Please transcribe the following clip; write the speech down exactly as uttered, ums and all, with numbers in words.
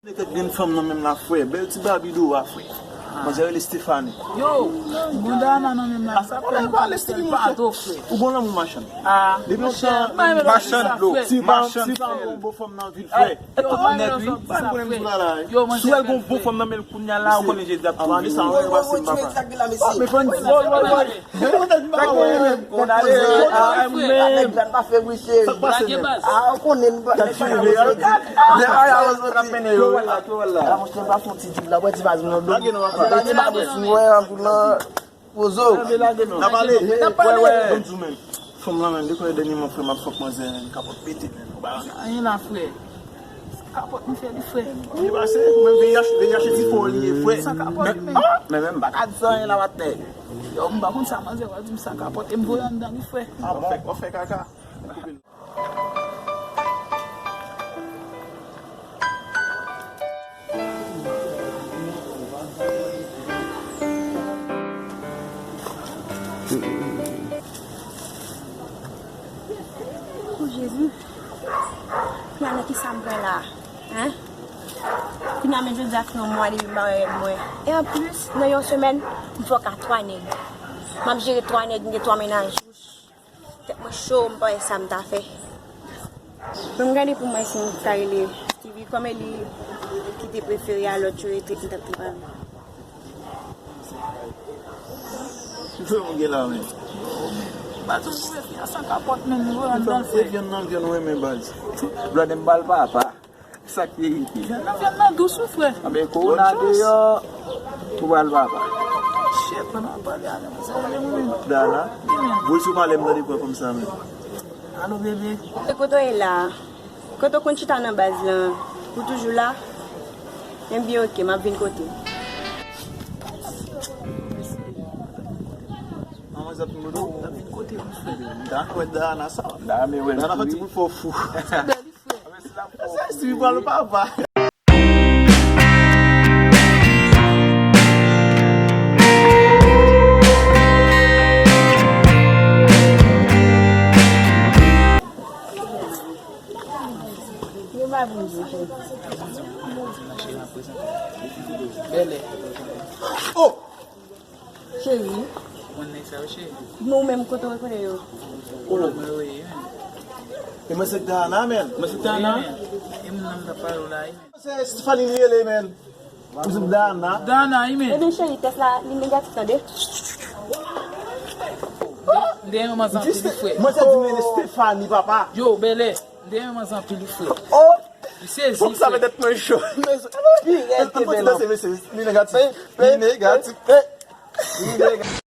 Nèg ak grenn fanm nan menm la, frè. Bèl ti babi dou a, frè. Manzè rele Stephanie. Yo, bon Dana nan menm la. Sa pa pale Stephanie, monchè. Ou bon lanmou, machann. Ah, depi lontan, machann dlo, machann fè. Si pa yon bon fanm nan vil, frè. Yo, mwen menm sa, frè. Yo, mwen si wè gon bon fanm nan men l kounye a la, ou konnen Jezi ap tounen sa, ou pase m, papa. Oh, men fò n di, woy, woy, woy. Sa k genyen menm? Konn ale, ah, menm. Nèg la pa fè bri, cheri. Sa k pase, menm? Ah, ou konnen nou pa. Sa k rive a? Lè a, a, a, ap mennen yo. Tou wè la, tou wè la. La, monchè, pa fon ti djib la, wè ti baz nou. Lage nou, papa. Ti baz nou, wè, an tou la. Pozo. Lage, lage nou. N ap ale. N ap ale. Wè, wè. Ban m di w menm. Fanm lan menm, li konnen dènyèman, frè, m ap fòk manzè, menm kapòt pete, menm. Anyen la, frè. Kapòt m fè li, frè. Li pase, ou menm V I H, V I H se ti fò li ye, frè. San kapòt, men. Men, men, men, m pa ka di sa, anyen la, patnè. Yo, m pa konn sa manzè pral di m san kapòt, e m voye anndan li, frè. Ah bon? Ou fè, ou fè kaka. O Jezi, kounye a nan kisa m pran la a? Hein? Kounye a men jodi a fè yon mwa depi m pa wè règ mwen. E anplis, nan yon semèn, m fòk a twa nèg. M ap jere twa nèg, m gen twa mennaj. Tèt mwen cho, m pa wè sa m ta fè. Ban m gade pou m wè si m ta rele Stevie, kòm e li ki te prefere a lòt yo, e trete m t ap trete avè l. Ki fè yon gen la menm? Ba tou m twouve fi a san kapòt menm, li voye anndan l, frè. E vyann nan, vyann ou renmen, baz. Blòdè m ba l papa. Sa k verite? Vyann nan, vyann nan dous wi, frè. Anben kowona deyò, ou pral papa. Shit, pandan w ap pale avè m, sa w renmen mwen. Dana, voye sou pale m tande pran fanm sa menm. Alo, bebe. E kote w ye la? Kote w konn chita nan baz lan? Ou toujou la? Enben oke, m ap vin kote w. Manman zòt m boudou. M ap vin kote w, frè. M ta kwè Dana sa. Dana fè ti bout fò fou. Bèl. Mesye, si li pral papa. Bèlè. Oh! Cheri. Ou konn nèg sa yo, cheri? Men ou menm, kote w rekonèt yo? Oh. Mwen wè yo, men. E mwen se Dana, men. Mwen se Dana. Wi, men. E moun nan m t ap pale w la, wi, men. Se Stephanie li rele, men. Mwen se Dana. Dana, wi, men. Ebyen, cheri, tès la, li negatif, tande. M te renmen manzè anpil, wi, frè. Mwen se di rele Stephanie, papa. Yo, bèlè. M te renmen manzè anpil, wi, frè. Oh! Li sezi, frè. Fòk sa mete tèt mwen cho. Pi rèd ke bèlè. Mesye, li negatif. Li negatif. Li negatif.